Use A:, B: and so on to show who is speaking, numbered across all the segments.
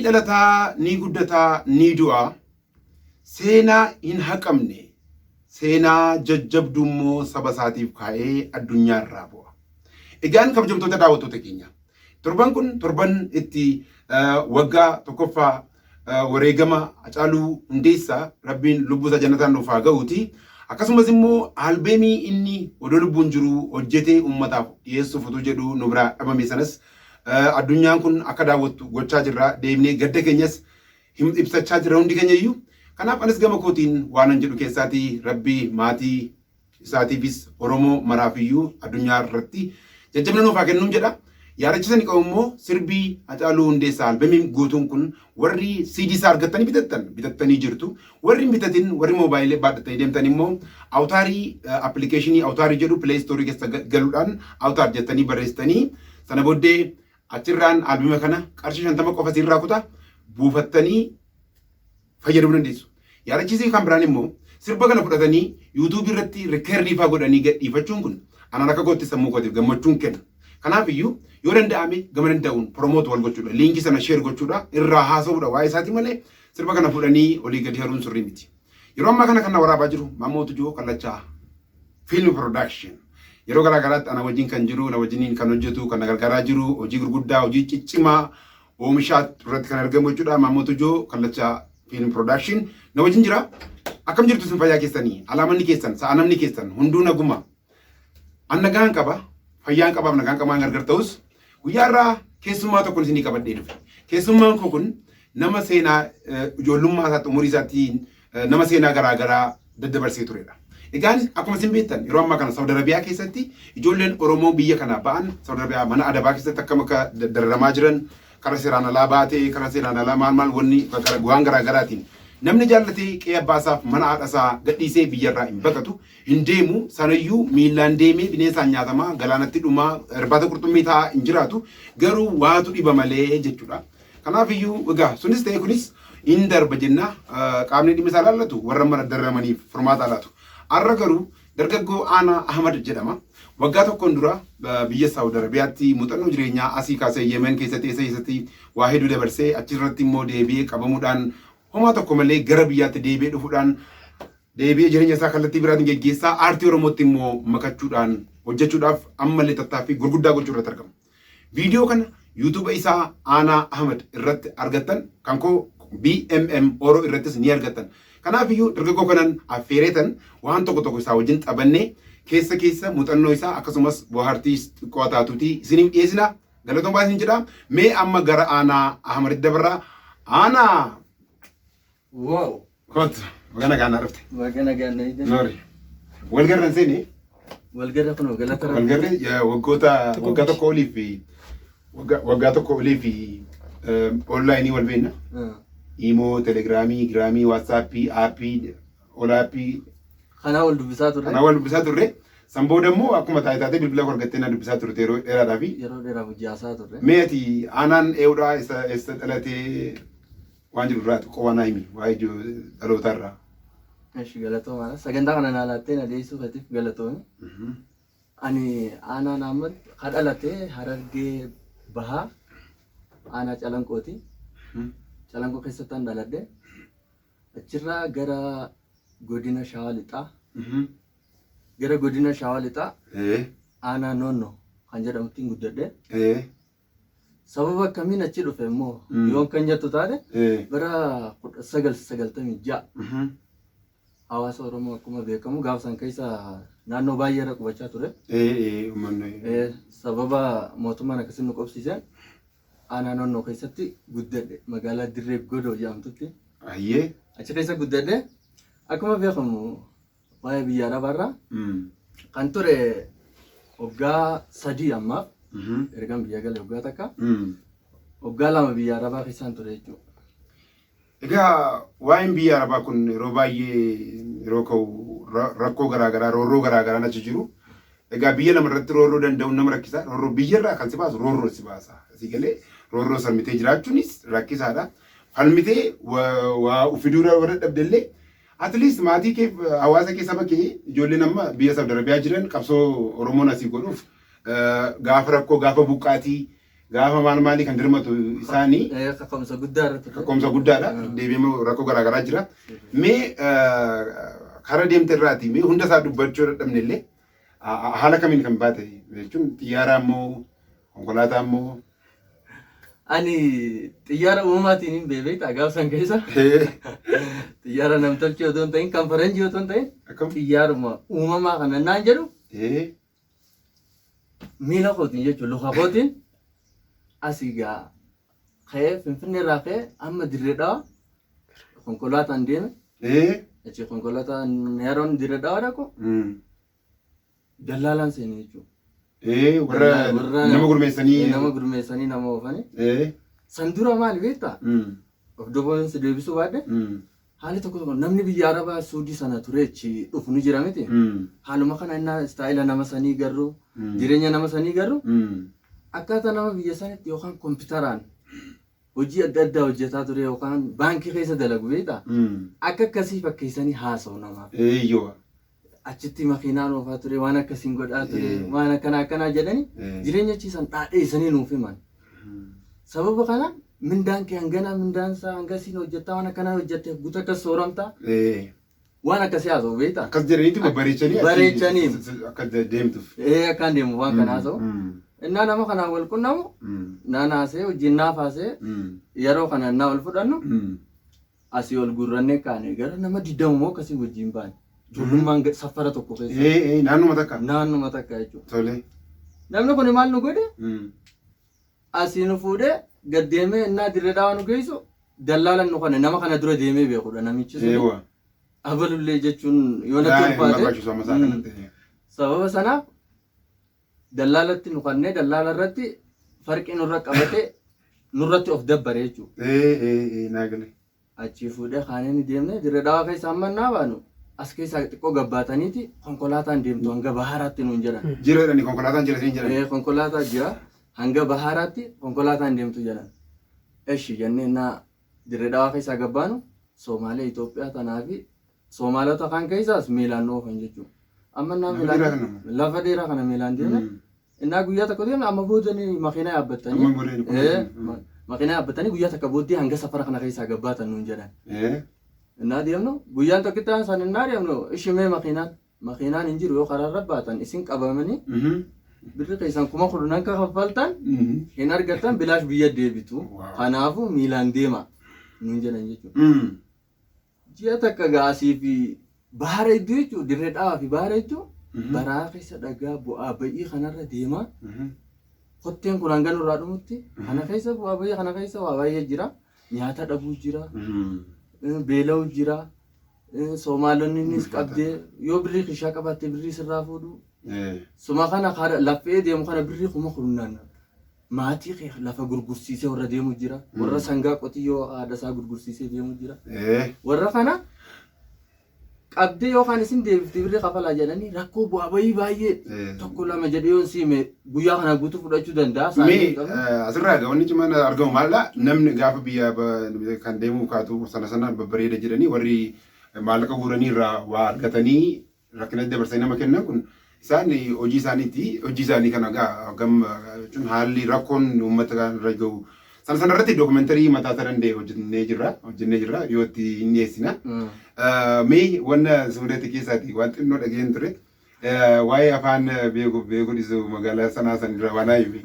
A: dhalataa, ni guddataa, ni du'a. Seenaa hin haqamne, seenaa jajjabduu immoo saba isaatiif kaa'ee addunyaa irraa bu'a. Egaan kabajamtoota daawwattoota keenya, torban kun torban itti waggaa tokkoffaa wareegama Hacaaluu Hundeessaa Rabbiin lubbuu isaa jannataan nuuf haa ga'uuti. Akkasumas immoo albeemii inni odoo lubbuun jiru hojjetee uummataaf dhiyeessuuf utuu jedhu nu biraa dhabame sanas addunyaan kun akka daawwattu gochaa jirra. Deemnee gadda keenyas ibsachaa jirra hundi keenya iyyuu. Kanaaf anis gama kootiin waanan jedhu keessaatii Rabbi maatii isaatiifis Oromoo maraaf iyyuu addunyaa irratti jajjabina nuuf haa kennuun jedha. Yaadachiisa ni qabu immoo sirbii Hacaaluu Hundeessaa albemiin guutuun kun warri CD isaa argattanii bitattan bitattanii jirtu. Warri hin bitatin, warri moobaayilii baadhatanii deemtan immoo awutaarii, appilikeeshinii awutaarii jedhu Play Store keessa galuudhaan awutaar jettanii barreessitanii, sana booddee achirraan albema kana qarshii 50 qofa isiirraa kuta, buufattanii fayyadamuu dandeessu. Yaadachiisii kan biraan immoo sirba kana fudhatanii yuutuubii irratti rikeerdii faa godhanii gadhiifachuun kun anaan akka kootti sammuu kootiif gammachuun kenna. Kanaaf iyyuu yoo danda'ame gama danda'uun promote wal gochuudha. Liinkii sana share gochuudha. Irraa haasa'uudha waa'ee isaatii malee sirba kana fudhanii olii gadi haruun sirrii miti. Yeroo ammaa kana kan na waraabaa jiru Maammoo Tujoo Kallachaa Film Production. Yeroo garaa garaatti ana wajjin kan jiru, na wajjiniin kan hojjetu, kan na gargaaraa jiru, hojii gurguddaa, hojii ciccimaa oomishaa irratti kan argamu jechuudha. Maammoo Tujoo Kallachaa Film Production na wajjin jira. Akkam jirtu isin, fayyaa keessanii? Alaamanni keessan, sa'a namni keessan hunduu naguma? An nagaan qaba, fayyaan qabaaf nagaan qabaan gargar ta'us, guyyaa irraa keessummaa tokko isinii qabadhee dhufe. Keessummaan koo kun nama seenaa ijoollummaa isaatti, umurii isaatti nama seenaa garaa garaa daddabarsee turedha. Egaan akkuma isin beektan yeroo ammaa kana Saudi Arabiyaa keessatti ijoolleen Oromoo biyya kanaa ba'an Saudi Arabiyaa mana adabaa keessatti akkam akka dararamaa jiran, karaa seeraan alaa baatee, karaa seeraan alaa maal maal wanni waan garaa garaatiin namni jaallatee qe'ee abbaa isaaf mana haadha isaa gadhiisee biyyarraa hin baqatu, hin deemu. Sanayyuu miillaan deemee bineensaan nyaatamaa, galaanatti dhumaa, irbaata qurxummii taa'aa hin jiraatu, garuu waatu dhiba malee jechuudha. Kanaaf iyyuu egaa sunis ta'e kunis hin darba jenna, qaamni dhimmi isaa laallatu warra mara dararamaniif furmaata laatu. Har'a garuu dargaggoo Aanaa Ahmad jedhama. Waggaa tokkoon dura biyya Saawud Arabiyaatti muuxannoo jireenyaa asii kaasee Yemen keessatti eessa keessatti waa hedduu dabarsee, achirratti immoo deebi'ee qabamuudhaan homaa tokko malee gara biyyaatti deebi'ee dhufuudhaan, deebi'ee jireenya isaa kallattii biraatiin geggeessaa, aartii Oromootti immoo makachuudhaan hojjechuudhaaf ammallee tattaaffii gurguddaa gochuu irratti argama. Viidiyoo kana yuutuuba isaa Aanaa Ahmad irratti argattan, kan koo BMM Oro irrattis ni argattan. Kanaaf iyyuu dargaggoo kanan affeereetan waan tokko tokko isaa wajjin taphannee keessa keessa muuxannoo isaa akkasumas bohaartii xiqqoo taatuutii isiniif dhiyeessina. Galatoomaa isin jedha. Mee amma gara Aanaa Ahmaditti dabarraa. Aanaa!
B: Wow!
A: Kottu, baga nagaan naa dhufte.
B: Baga nagaan na eegdan.
A: Noori. Wal garran seeni.
B: Wal garra kunoo, galata
A: Wal
B: Rabbi.
A: garre waggoota waggaa tokko olii fi waggaa tokko olii fi onlaayinii wal beekna. Imoo, Telegiraamii, Giraamii, Waatsaappii, aappii, Olaappii.
B: Kanaa wal dubbisaa turre.
A: Kanaa wal dubbisaa turre. San booda immoo akkuma taa'e taatee bilbila koo argattee na dubbisaa turte yeroo dheeraadhaa fi.
B: Yeroo dheeraaf hojii haasaa turre.
A: Mee ati Aanaan eewudhaa, eessa eessa dhalatee waan jiru irraa xiqqoo waan naa himi waa'ee dhalootaa irraa.
B: Eshi, galatoomaadha. Sagantaa kana naa laattee na dhiyeessuu keetiif galatoomi. Ani Aanaan Ahmad ka dhalate Harargee Bahaa, Aanaa Calanqooti. Calanqoo keessatti an dhaladhe. Achirraa gara godina Shawaa Lixaa, gara godina Shawaa Lixaa Aanaa Noonnoo kan jedhamutti hin guddadhe. Sababa akkamiin achi dhufe immoo yoon kan jettu taate, bara 1996 hawaasa Oromoo akkuma beekamu gaafa san keessa naannoo baay'ee irra qubachaa ture.
A: Uummanni.
B: Sababa mootummaan akkasiin nu qubsiiseen Aanaa Noonnoo keessatti guddadhe, magaalaa Dirree Godoo jedhamtutti. Achi keessa guddadhe. Akkuma beekamu waa'ee biyya Arabaarraa kan ture waggaa 3 ammaaf, ergan biyya gale waggaa 1, waggaa 2 biyya Arabaa keessaan ture jechuudha.
A: Egaa waa'een biyya Arabaa kun yeroo baay'ee yeroo ka'u rakkoo garaa garaa, roorroo garaa garaan achi jiru. Egaa biyya lama irratti roorroo danda'uun nama rakkisa. Roorroo biyya irraa kan si baasu roorroo si baasa. Asii galee roorroo salmitee jiraachuunis rakkisaadha. Falmitee waa ufiduu warra dhabde illee, at least maatii kee, hawaasa kee, saba kee, ijoolleen amma biyya Saudi Arabiyaa jiran qabsoo Oromoon asii godhuuf gaafa rakkoo, gaafa buqqaatii Gaafa maal maalii kan dirmatu isaanii.
B: Kaka'umsa guddaa irra ture.
A: Kaka'umsa guddaadha. Deebi'ee immoo rakkoo garaagaraa jira. Mee karaa deemte irraati mee hunda isaa dubbachuu dadhabne illee haala kamiin kan baate jechuun xiyyaara immoo konkolaataa immoo.
B: Ani xiyyaara uumamaatiin hin beektaa gaafa san keessa. Xiyyaara namtolchee otoo hin ta'in kan faranjii otoo hin ta'in
A: Akkam?
B: xiyyaaruma uumamaa kana naan jedhu miila kootiin jechuun luka kootiin asii gaa ka'ee Finfinnee irraa ka'ee amma Dirree Dhawaa konkolaataan deeme. Achi konkolaataan yeroon Dirree Dhawaa dhaqu dallaalaan seene jechuudha.
A: Warra nama gurmeessanii.
B: Nama gurmeessanii nama oofanii. San dura maal beektaa? Of duuba si deebisuu baadhe haalli tokko tokko namni biyya Arabaa Suudii sana ture achi dhufu ni jira miti. Haaluma kana innaa istaayila nama sanii garuu jireenya nama sanii garuu akkaataa nama biyya sanitti yookaan kompiitaraan hojii adda addaa hojjetaa ture yookaan baankii keessa dalagu beektaa? Akka akkasii fakkeessanii haasa'u namaaf.
A: Eeyyoo.
B: Achitti makiinaan oofaa ture, waan akkasiin godhaa ture, waan akkanaa akkanaa jedhanii jireenya achiisan dhaadheessanii nuuf himan. Sababa kanaan mindaan kee hanganaa mindaan isaa hangasiin hojjettaa waan akkanaa hojjette guutuu akkas sooramtaa waan akkasii haasa'u beektaa?
A: Akkas jedhaniitu babbareechanii achi
B: Bareechanii.
A: Akka deemtuuf.
B: Ee, akkaan deemu waan kana haasa'u. Innaa nama kanaan wal qunnamu naan haasa'ee wajjin naaf haasa'ee yeroo kana innaa wal fudhannu asii ol guurrannee kaane gara nama 20 moo akkasii wajjin baane. Ijoollummaan safara tokko keessa.
A: Ee, naannuma takka.
B: Naannuma takka jechuudha.
A: Tole.
B: Namni kun maal nu godhe? Asii nu fuudhee gad deemee innaa Dirree Dhawaa nu geessu dallaalan nu kana nama kana dura deemee beekudha namichi sun.
A: Eewa.
B: Abalullee jechuun yoo natti
A: Yaa hin
B: ulfaate.
A: barbaachisu amma isaa kanatti.
B: Sababa sanaaf dallaalatti nu kannee dallaala irratti farqii nurra qabate nurratti of dabbare jechuudha.
A: Ee ee ee naa gale.
B: Achii fuudhee kaanee ni deemne. Dirree Dhawaa keessa hamma innaa baanu as keessaa xiqqoo gabbaataniiti konkolaataan deemtu hanga Bahaaraatti nuun jedhan.
A: Jira jedhani konkolaataan jira siin jedhan.
B: Ee, konkolaataa jira hanga Bahaaraatti konkolaataan deemtu jedhan. Eshi jennee innaa Dirree Dhawaa keessaa gabbaanu Soomaalee Itoophiyaa tanaa fi Soomaalota kaan keessaas miilaan nu oofan jechuudha. Amma innaa
A: Lafa
B: miilaan
A: dheeraa kana moo?
B: Lafa dheeraa kana miilaan deemne. Innaa guyyaa tokko deemne amma booda ni makiinaa yaabbattanii.
A: Amma booda ni
B: Makiinaa yaabbattanii guyyaa takka booddee hanga safara kana keessaa gabbaatan nuun jedhan. Innaa deemnu guyyaan tokkitti aan san innaa deemnu ishimee makiinaan hin jiru yoo karaarra baatan isin qabamanii birri keessan 10,000 kan kaffaltan hin argattan bilaash biyya deebitu. Kanaafuu miilaan deema nuun jedhan jechuudha. Ji'a takka gaa asii fi bahara hedduu jechuudha. Dirree Dhawaa fi bahara hedduu baraa keessa dhagaa bu'aa ba'ii kanarra deemaa. Kotteen kun hanga nurraa dhumutti kana keessa bu'aa ba'ii kana keessa waa baay'ee jira. Nyaata dhabuu jira. Beela'uu jira. Soomaalonni innis qabdee yoo birrii kishaa qabaatte birrii sirraa fuudhu. Suma kana laffee deemu kana birrii 10,000 maatii kee lafa gurgursiisee warra deemu jira. Warra sangaa qotiyyoo haadha isaa gurgursiisee deemu jira. Warra kana qabdee yookaan isin deebifti birrii kafalaa jedhanii rakkoo bu'aa bayii baay'ee tokko lama jedhee yoon siime guyyaa kana guutuu fudhachuu danda'a. Sa'aatii
A: Mee
B: hin qabu.
A: Asirraa egaa wanni cimaan argamu maalidha? Namni gaafa biyya kan deemuu kaatu sana sana babbareeda jedhanii warri maallaqa guuranii irraa waa argatanii rakkina dabarsanii nama kennan kun isaan hojii isaaniiti. Hojii isaanii kana egaa gam jechuun haalli rakkoon uummata irra gahu sana sana irratti dookumentarii mataa isaa danda'e hojjennee jirra dhiyootti hin dhiyeessina. Mee wanna Suudeeti keessaati waan xinnoo dhageen ture. Waa'ee afaan beekuuf beekuu dhiisuu magaalaa sanaa san irraa waan himi.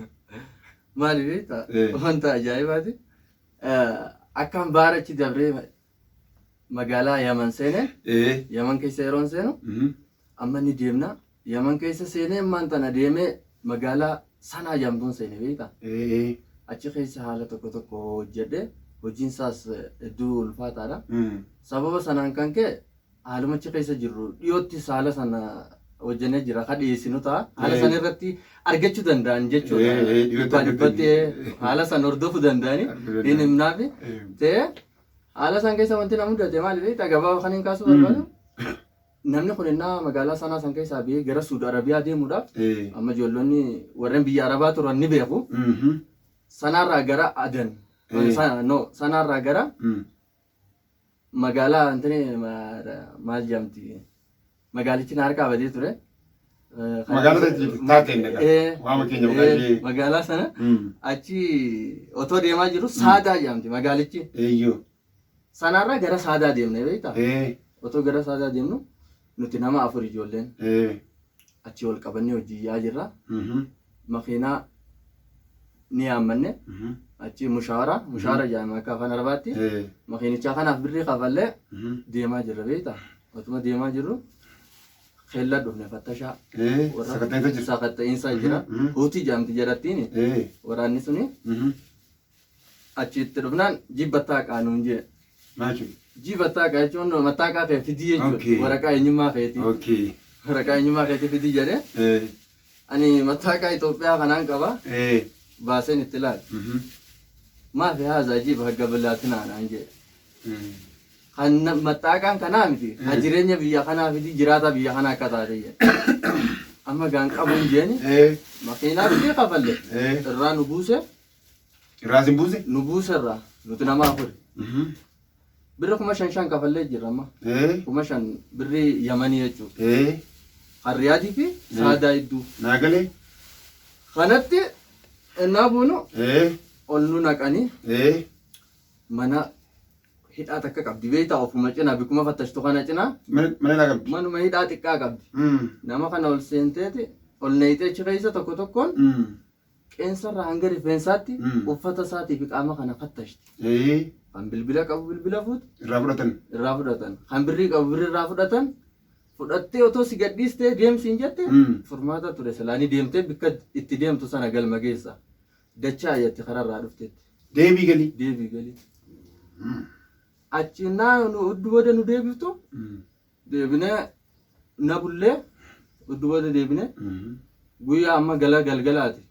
B: Maali beektaa? Wanta ajaa'ibaati. Akkaan baara achi dabree magaalaa Yaman seene. Yaman keessa yeroon seenu amma ni deemna. Yaman keessa seenee ammaan tana deemee magaalaa Sanaa jedhamtuun seene beektaa? Achi keessa haala tokko tokko hojjedhe hojiin isaas hedduu ulfaataadha. Sababa sanaan kan ka'e haaluma achi keessa jirru dhiyootti haala sana hojjennee jira ka dhiyeessinu ta'a. Haala sana irratti argachuu danda'an jechuudha.
A: Dhiyootti
B: Dhibbaa
A: argachuu
B: dhibbatti haala sana hordofuu danda'ani
A: Argachuu
B: hin
A: danda'an.
B: himnaafi. Ta'ee haala san keessa wanti na mudate maali beektaa gabaabaa kan hin kaasuu barbaadu. Namni kun innaa magaalaa sanaa san keessaa ba'ee gara Suudi Arabiyaa deemuudhaaf amma ijoollonni warreen biyya Arabaa turan ni beeku. Sanaarraa gara Adan. No, sanaarraa gara magaalaa antini maal jedhamti magaalichi na harkaa badee ture.
A: Magaalota jirti taateen dha. Waama keenya maqaa ishee.
B: Magaalaa sana achi otoo deemaa jiru Saadaa jedhamti magaalichi.
A: Eeyyoo.
B: Sanaarraa gara Saadaa deemne beektaa? Otoo gara Saadaa deemnu nuti nama afur ijoolleen achi wal qabannee hojii yaa jirra. Makiinaa ni yaammanne achi mushaara mushaara jedhama akka afaan Arabaatti. Makiinichaa kanaaf birrii kafallee deemaa jirra beektaa? Otuma deemaa jirru keellaa dhufne fattashaa. Warra
A: Sakatta'iinsa jira.
B: Sakatta'iinsa jira. Huutii jedhamti jarattiin waraanni suni achi itti dhufnaan jibbattaa qaanuun jee.
A: Maal jechuudha?
B: Jibbattaa qaa jechuun mattaaqaa kee fidii jechuudha. Waraqaa eenyummaa keetii. Waraqaa eenyummaa keetii fidii jedhee ani mattaaqaa Itoophiyaa kanaan qaba baaseen itti ilaale. Maafi haazaa jiba hagga bilaatinaa naan jee. Kan mattaaqaan kanaa miti. Ha jireenya biyya kanaa fidii jiraata biyya kanaa akka taate jedhe. Amma gaan qabuun jeeni makiinaa fidii kafalle irraa nu buuse.
A: Irraa isin buuse?
B: Nu buuse irraa nuti nama afuri. Birri 5,000 kafallee jirra amma. 5,000 birri Yamanii jechuudha. Kan Riyaadii fi Saadaa hedduu.
A: Naa galee?
B: Kanatti innaa buunu ol nu naqanii mana hidhaa takka qabdi beektaa ofuma cinaa bikkuma fattashtu kana cinaa
A: Mana hidhaa qabdi.
B: Manuma hidhaa xiqqaa qabdi. Nama kana ol seenteeti ol neeyxee achi keessa tokko tokkoon qeensarraa hanga rifeensaatti uffata isaatii fi qaama kana fattashti. Kan bilbila qabu bilbila fuuti.
A: Irraa fudhatan.
B: Irraa fudhatan. Kan birrii qabu birrii irraa fudhatan. Fudhattee otoo si gadhiistee deemsi hin jette furmaata ture silaanii deemtee bikka itti deemtu sana galma geessa. Dachaa jetti kararraa dhuftetti.
A: Deebii galii.
B: Deebii galii. Achi naa nu hudduu booda nu deebiftu deebinee na bullee hudduu booda deebinee guyyaa amma gala galgalaati.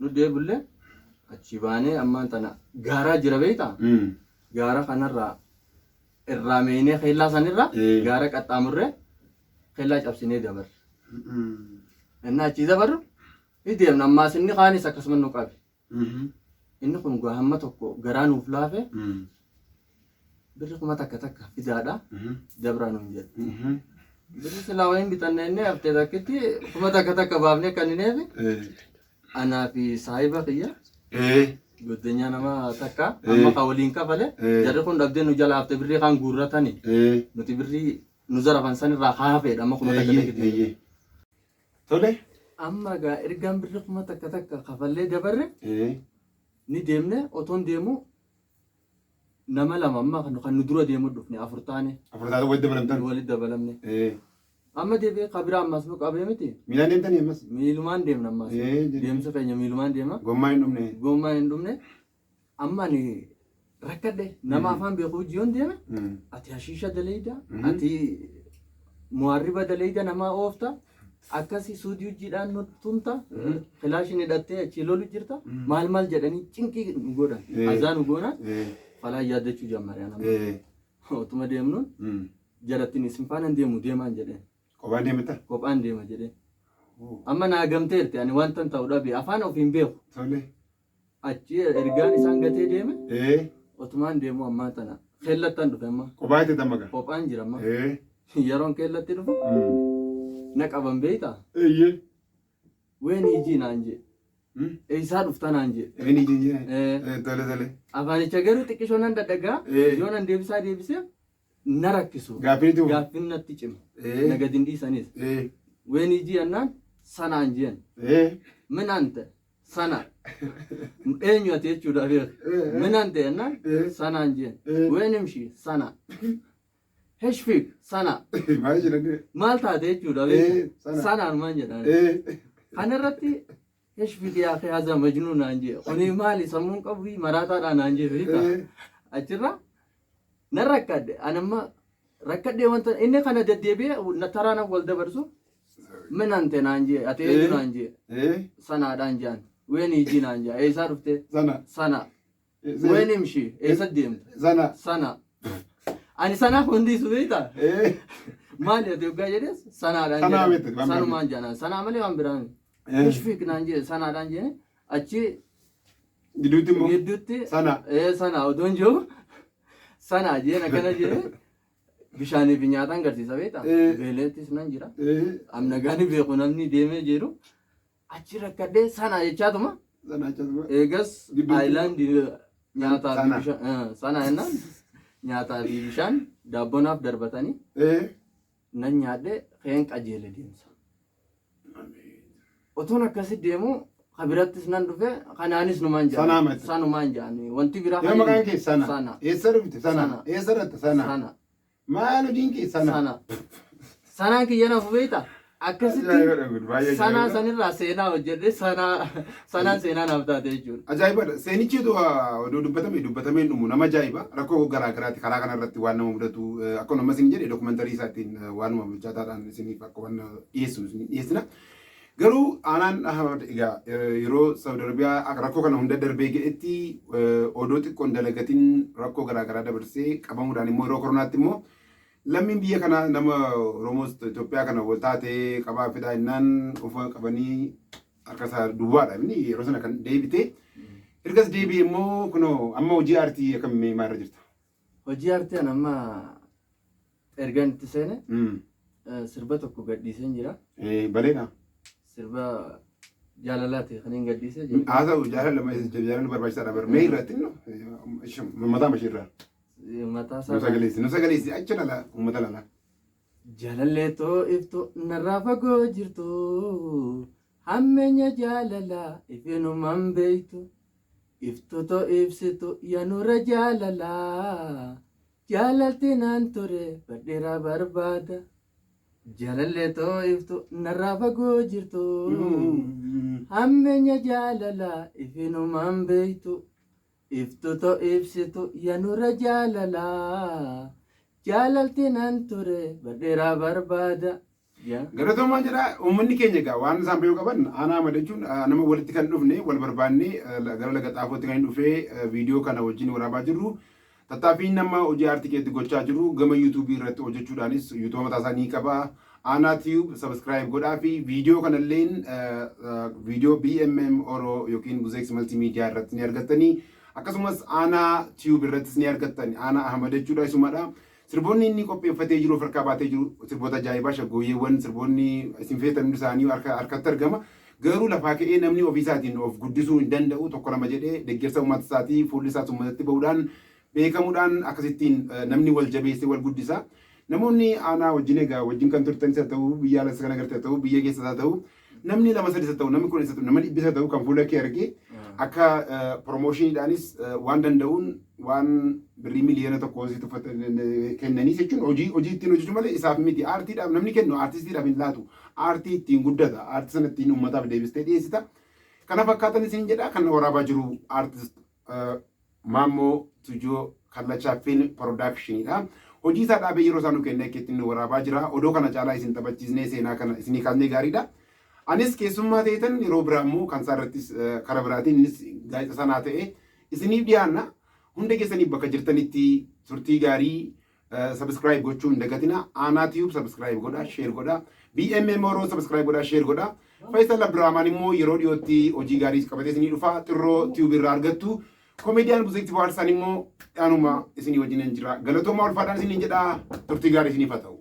B: Nu deebullee achi baanee ammaan tana gaaraa jira beektaa? Gaara kanarraa irraa meeynee keellaa sanirraa gaara qaxxaamurree keellaa cabsinee dabarre. Inni achii dabarru ni deemna ammaas inni kaanis akkasuma nu qabe. Inni kun gaa hamma tokko garaa nuuf laafe birri 1000 takka fidaadha dabraa nuun jedhe. Birri silaa wayiin bitanne inni haftee takkitti 1000 takka baafnee kan hin eefi anaa fi saahiba kiyya goddanyaa nama takka amma ka waliin kafale jarri kun dhabdee nu jala hafte birrii kaan guurratani nuti birrii nu zarafan sanirraa kaafeedha amma 1000 takka.
A: Tole.
B: Amma egaa ergaan birri 1000 takka kafallee dabarre ni deemne otoon deemu nama lama amma kan nu dura deemu dhufne afur taane.
A: Afur taate walitti dabalamtan.
B: Walitti dabalamne. Amma deebi'ee kabira ammas nu qabee miti.
A: Miilaan deemtanii ammas?
B: Miilumaan deemna ammas. Deemsa keenya miilumaan deema.
A: Gommaa hin dhumne.
B: Gommaa hin dhumne. Amma ani rakkadhe nama afaan beeku hojii yoon deeme ati hashiisha daleeyda ati muharriba daleeyda nama oofta akkasi suudii hojiidhaan nu tumta kilaashin hidhattee achii lolu jirta maal maal jedhanii cinqii nu godhan azaa nu goona falaa yaaddachuu jammare anama otuma deemnuun jarattiin isin faana hin deemu deemaan jedheen.
A: Kophaan deemta?
B: Kophaan deema jedheen. Amma naa gamteerti ani wantan ta'u dhabe afaan ofiin beeku.
A: Tole.
B: Achi ergaan isaan gatee deeme otumaan deemu ammaa tana keellattan dhufe amma.
A: Kophaa itti tammaga.
B: Kophaan jira amma. Yeroon keellatti dhufu na qaban beektaa?
A: Eeyyee.
B: Ween ijii naan jee. Eessaa dhufta naan jee.
A: Ween ijii jee. Tole tole.
B: Afaanicha garuu xiqqishoo nan dadhagaa yoo nan deebisaa deebisee na rakkisu.
A: Gaaffiin itti
B: Gaaffiin natti cima. Na gadi hin dhiisanis. Ween ijii jennaan sanaan jeen. Min ante sana. Eenyu ati jechuudha beeku. Min ante jennaan sanaan jeen. Ween imshi sana. Heshfik sana.
A: Maal jedhanii?
B: Maal taate jechuudha beeku. Sanaan maal jedhan. Kana irratti heshfik yaa akhi haza majnuun naan jee. Kuni maali sammuun qabu maraataadhaa naan jee beektaa. Achirra nan rakkadhe ani amma rakkadhee wanta inni kana deddeebi'ee na taraa nan wal dabarsu min ante naan jee ati eenyu naan jee sanaadhaan jean ween ijii naan jee eessaa dhufte
A: Sana.
B: sana ween imshi eessa deemte
A: Sana.
B: sana ani sanaaf hundi isu beektaa maali ati hoggaa jedhes sanaadhaan
A: Sanaa
B: jedhan.
A: miti, waan biraa
B: Sanumaan jedhan sanaa malee waan biraa miti. Ishfiik naan jee sanaadhaan jee achi
A: Gidduutti immoo.
B: Gidduutti
A: Sana.
B: Sana otoon jiru sana jeen akkana jee Bishaanii fi nyaata agarsiisa beektaa? Beeleettis nan jira. Amna gaanii beeku namni deemee jiru. Achi rakkadhee sana jechaatuma.
A: Sana jechaatuma.
B: Eegas
A: Gidduutti.
B: Island nyaataa fi
A: Sana.
B: bishaan sana jennaan nyaataa fi bishaan daabbonaaf darbatanii nan nyaadhe keen qajeele deemsa. Otoon akkasi deemu ka birattis nan dhufe kanaanis numaan jedhan.
A: Sanaa mati.
B: Sanumaan jedhan wanti biraa
A: Yoo maqaan kee sana.
B: Sana.
A: Eessa dhufte sana.
B: Sana.
A: Eessa dhatte sana.
B: Sana.
A: Maal hojiin kee sana.
B: Sana. Sanaan kiyya naaf beektaa? Akkasitti
A: Ajaa'ibadha kun baay'ee
B: sanaa
A: ajaa'ibadha.
B: sanirraa seenaa hojjedhe sanaa sanaan seenaa naaf taate jechuudha.
A: Ajaa'ibadha. Seenichi oduu dubbatame dubbatamee hin dhumu nama ajaa'iba. Rakkoo garaa garaati karaa kana irratti waan nama mudatu akkuma ammas hin jedhe dookumentarii isaatiin waanuma bilchaataadhaan isiniif akka waan dhiyeessu isin dhiyeessina. Garuu aanaan Ahmad egaa yeroo Saudi Arabiyaa rakkoo kana hunda darbee ga'etti odoo xiqqoon dalagatiin rakkoo garaa garaa dabarsee qabamuudhaan immoo yeroo koronaatti immoo lammiin biyya kanaa nama Oromoos Itoophiyaa kana wal taatee qabaa fidaa innaan ofa qabanii harka isaa duwwaadha inni yeroo sana kan deebite. Ergas deebi'e immoo kunoo amma hojii aartii akkamii maalirra jirta?
B: Hojii aartii an amma ergan itti seene sirba tokko gadhiiseen jira.
A: Baleedha.
B: Sirba jaalalaati kan hin gadhiisee jiru.
A: Haa ta'u jaalala jaalala barbaachisaadha bar mee irratti mataa mashii irraa.
B: Mataa
A: Nu
B: isaa.
A: sagaleessi nu sagaleessi achi lala uummata lala.
B: Jaalallee too iftu narraa fagoo jirtu hammeenya jaalalaa ifinumaan beektu iftu too ibsitu yaanura jaalalaa jaalalti naan ture badheeraa barbaada. Jaalallee too iftu narraa fagoo jirtu hammeenya jaalalaa ifinumaan beektu iftu too ibsitu yaanura jaalalaa jaalalti naan ture badheeraa barbaada.
A: Galatoomaa jedha uummanni keenya egaa waan isaan beekuu qaban aanaa Ahmad jechuun nama walitti kan dhufne wal barbaanne gara laga xaafootti kan dhufee viidiyoo kana wajjin waraabaa jirru. Tattaaffiin nama hojii aartii keessatti gochaa jiru gama yuutuubii irratti hojjechuudhaanis yuutuuba mataa isaa ni qaba. Aanaa Tube subscribe godhaa fi viidiyoo kanalleen viidiyoo BMM Oro yookiin Buzex Multimedia irratti ni argattanii akkasumas Aanaa Tube irrattis ni argattan Aanaa Ahmad jechuudha isumadha. Sirboonni inni qopheeffatee jiru of harkaa baatee jiru sirboota ajaa'ibaa shaggooyyeewwan sirboonni isin feetan hundi isaanii harkatti argama. Garuu lafaa ka'ee namni ofii isaatiin of guddisuu hin danda'u tokko lama jedhee deeggarsa uummata isaatii fuulli isaas uummatatti bahuudhaan beekamuudhaan akkasittiin namni wal jabeessee wal guddisa. Namoonni aanaa wajjin egaa wajjin kan turtanis haa ta'u biyya alas kan agarte haa ta'u biyya keessas haa ta'u namni lama sadis haa ta'u namni kunis haa ta'u namni dhibbis haa ta'u kan fuula kee argee akka promoshiniidhaanis waan danda'uun waan birrii 1 miliyoona si tuffatan kennaniis jechuun hojii hojii ittiin hojjechuu malee isaaf miti aartiidhaaf namni kennu aartistiidhaaf hin laatu aartii ittiin guddata aartii sana ittiin uummataaf deebistee dhiyeessita. Kana fakkaatan isin jedha kan waraabaa jiru aartist Maammoo Tujoo Kallachaa Film Productionidha. Hojii isaa dhaabee yeroo isaa nu kennee akka ittiin nu waraabaa jira. Odoo kana caalaa isin taphachiisnee seenaa kana isinii kaasnee gaariidha. Anis keessummaa ta'etan yeroo biraa immoo kan isaa irrattis karaa biraatiin innis gaazexaa sanaa ta'e isiniif dhiyaanna. Hunda keessaniif bakka jirtanitti turtii gaarii subscribe gochuu hin dagatina. Aanaa Tube subscribe godha, share godha. BMM Oro subscribe godha, share godha. Faisal Abdurrahman immoo yeroo dhiyootti hojii gaarii qabatee isinii dhufa. Xirroo Tube irraa argattu. Komeediyaan Buzeetti Bohaarsaan immoo dhaanuma isinii wajjin jira. Galatoomaa ulfaadhaan isiniin jedha. Turtii gaarii isiniif haa ta'u.